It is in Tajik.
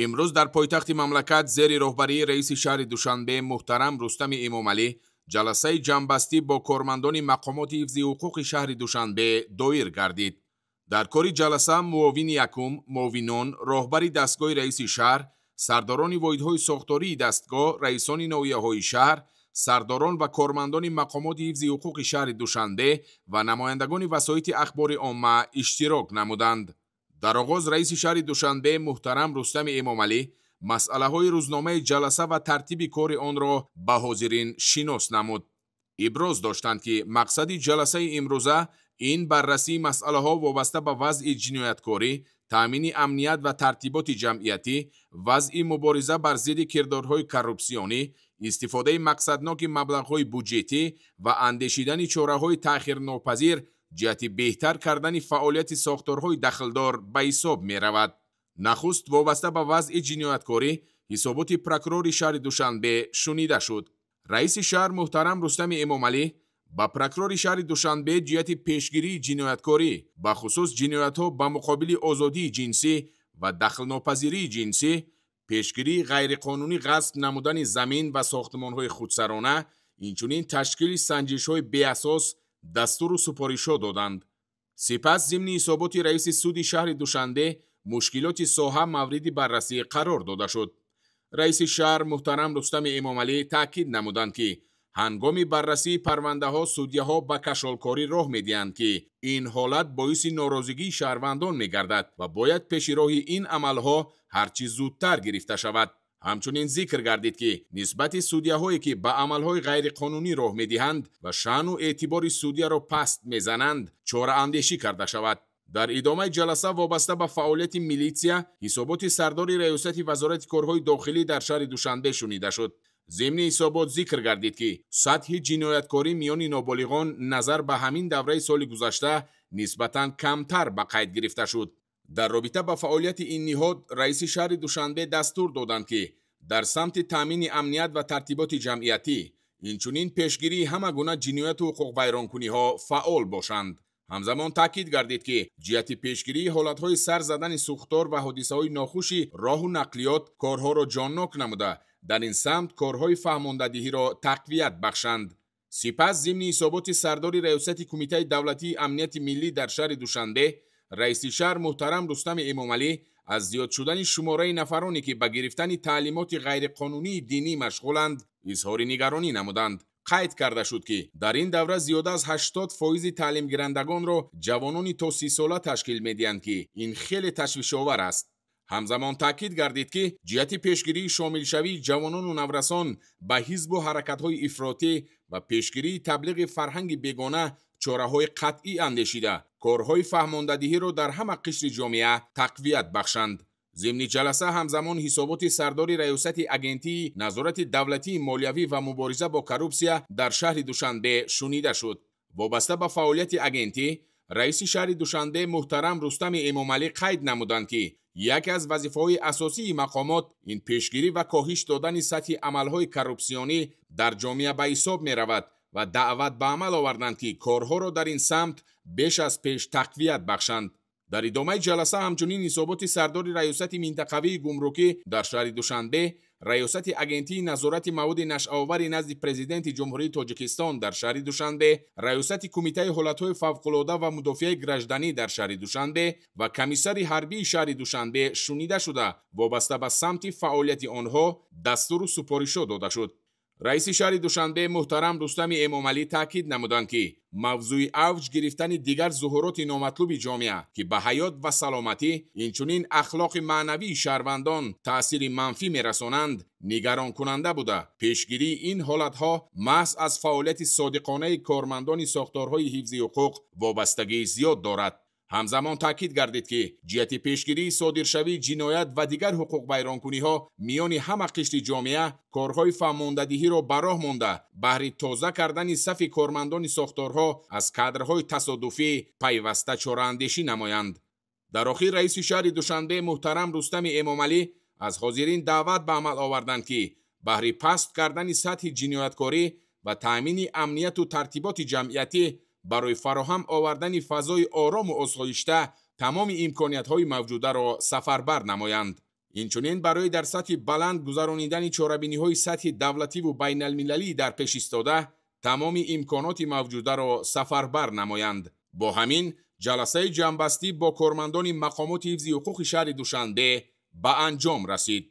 Имрӯз дар пойтахти мамлакат зери роҳбарии раиси шаҳри Душанбе муҳтарам Рустами Эмомалӣ ҷаласаи ҷамъбастӣ бо кормандони мақомоти ҳифзи ҳуқуқи шаҳри Душанбе доир гардид. Дар кори ҷаласа муовини якум, муовинон, роҳбари дастгоҳи раиси шаҳр, сардорони воҳидҳои сохтории дастгоҳ, раисони ноҳияҳои шаҳр, сардорон ва кормандони мақомоти ҳифзи ҳуқуқи шаҳри Душанбе ва намояндагони васоити ахбори омма иштирок намуданд. Дар оғоз раиси шаҳри Душанбе муҳтарам Рустами Эмомалӣ масъалаҳои рӯзномаи ҷаласа ва тартиби кори онро ба ҳозирин шинос намуд. Иброз доштанд, ки мақсади ҷаласаи имрӯза ин баррасии масъалаҳо вобаста ба вазъи ҷинояткорӣ, таъмини амният ва тартиботи ҷамъиятӣ, вазъи мубориза бар зидди кирдорҳои коррупсионӣ, истифодаи мақсадноки маблағҳои буҷетӣ ва андешидани чораҳои таъхирнопазир ҷиҳати беҳтар кардани фаъолияти сохторҳои дахлдор ба ҳисоб меравад. Нахуст вобаста ба вазъи ҷинояткорӣ ҳисоботи прокурори шаҳри Душанбе шунида шуд. Раиси шаҳр муҳтарам Рустами Эмомалӣ ба прокурори шаҳри Душанбе ҷиҳати пешгирии ҷинояткорӣ, бахусус ҷиноятҳо ба муқобили озодии ҷинсӣ ва дахлнопазирии ҷинсӣ, пешгирии ғайриқонунӣ ғасб намудани замин ва сохтмонҳои худсарона, инчунин ташкили санҷишҳои беасос дастуру супоришҳо доданд. Сипас зимни ҳисоботи раиси суди шаҳри Душанбе мушкилоти соҳа мавриди баррасӣ қарор дода шуд. Раиси шаҳр муҳтарам Рустами Эмомалӣ таъкид намуданд, ки ҳангоми баррасии парвандаҳо судяҳо ба кашолкорӣ роҳ медиҳанд, ки ин ҳолат боиси норозигии шаҳрвандон мегардад ва бояд пеши роҳи ин амалҳо ҳарчи зудтар гирифта шавад. Ҳамчунин зикр гардид, ки нисбати судяҳое ки ба амалҳои ғайриқонунӣ роҳ медиҳанд ва шаъну эътибори судяро паст мезананд, чораандешӣ карда шавад. Дар идомаи ҷаласа вобаста ба фаъолияти милитсия ҳисоботи сардори раёсати вазорати корҳои дохилӣ дар шаҳри Душанбе шунида шуд. Зимни ҳисобот зикр гардид, ки сатҳи ҷинояткорӣ миёни ноболиғон назар ба ҳамин давраи соли гузашта нисбатан камтар ба қайд гирифта шуд. Дар робита ба фаъолияти ин ниҳод раиси шаҳри Душанбе дастур доданд, ки дар самти таъмини амният ва тартиботи ҷамъиятӣ, инчунин пешгирии ҳама гуна ҷинояту ҳуқуқвайронкуниҳо фаъол бошанд. Ҳамзамон таъкид гардид, ки ҷиҳати пешгирии ҳолатҳои сар задани сӯхтор ва ҳодисаҳои нохуши роҳу нақлиёт корҳоро ҷоннок намуда, дар ин самт корҳои фаҳмондадиҳиро тақвият бахшанд. Сипас зимни ҳисоботи сардори раёсати Кумитаи давлатии амнияти миллӣ дар шаҳри Душанбе раиси шаҳр муҳтарам Рустами Эмомалӣ аз зиёд шудани шумораи нафароне ки ба гирифтани таълимоти ғайриқонунии динӣ машғуланд изҳори нигаронӣ намуданд. Қайд карда шуд, ки дар ин давра зиёда аз 80% таълимгирандагонро ҷавонони то 30 сола ташкил медиҳанд, ки ин хеле ташвишовар аст. Ҳамзамон таъкид гардид, ки ҷиҳати пешгирии шомилшавии ҷавонону наврасон ба ҳизбу ҳаракатҳои ифротӣ ва пешгирии таблиғи фарҳанги бегона чораҳои қатъӣ андешида, корҳои фаҳмондадиҳиро дар ҳама қишри ҷомеа тақвият бахшанд. Зимни ҷаласа ҳамзамон ҳисоботи сардори раёсати Агентии назорати давлатии молиявӣ ва мубориза бо коррупсия дар шаҳри Душанбе шунида шуд. Вобаста ба фаъолияти агентӣ раиси шаҳри Душанбе муҳтарам Рустами Эмомалӣ қайд намуданд, ки яке аз вазифаҳои асосии мақомот ин пешгирӣ ва коҳиш додани сатҳи амалҳои коррупсионӣ дар ҷомеа ба ҳисоб меравад ва даъват ба амал оварданд, ки корҳоро дар ин самт беш аз пеш тақвият бахшанд. Дар идомаи ҷаласа ҳамчунин ҳисоботи сардори раёсати минтақавии гумрукӣ дар шаҳри Душанбе, раёсати Агентии назорати маводи нашъаовари назди Президенти Ҷумҳурии Тоҷикистон дар шаҳри Душанбе, раёсати Кумитаи ҳолатҳои фавқулода ва мудофиаи гражданӣ дар шаҳри Душанбе ва комиссари ҳарбии шаҳри Душанбе шунида шуда, вобаста ба самти фаъолияти онҳо дастуру супоришҳо дода шуд. Раиси шаҳри Душанбе муҳтарам Рустами Эмомалӣ таъкид намуданд, ки мавзӯи авҷ гирифтани дигар зуҳуроти номатлуби ҷомеа, ки ба ҳаёт ва саломатӣ, инчунин ахлоқи маънавии шаҳрвандон таъсири манфӣ мерасонанд, нигаронкунанда буда, пешгирии ин ҳолатҳо маҳз аз фаъолияти содиқонаи кормандони сохторҳои ҳифзи ҳуқуқ вобастагии зиёд дорад. Ҳамзамон таъкид гардид, ки ҷиҳати пешгирии содиршавии ҷиноят ва дигар ҳуқуқвайронкуниҳо миёни ҳама қишри ҷомеа корҳои фаҳмондадиҳиро ба роҳ монда, баҳри тоза кардани сафи кормандони сохторҳо аз кадрҳои тасодуфӣ пайваста чораандешӣ намоянд. Дар охир раиси шаҳри Душанбе муҳтарам Рустами Эмомалӣ аз ҳозирин даъват ба амал оварданд, ки баҳри паст кардани сатҳи ҷинояткорӣ ва таъмини амнияту тартиботи ҷамъиятӣ, барои фароҳам овардани фазои орому осоишта тамоми имкониятҳои мавҷударо сафарбар намоянд. Инчунин барои дар сатҳи баланд гузаронидани чорабиниҳои сатҳи давлативу байналмилалӣ дар пеш истода тамоми имконоти мавҷударо сафарбар намоянд. Бо ҳамин ҷаласаи ҷамъбастӣ бо кормандони мақомоти ҳифзи ҳуқуқи шаҳри Душанбе ба анҷом расид.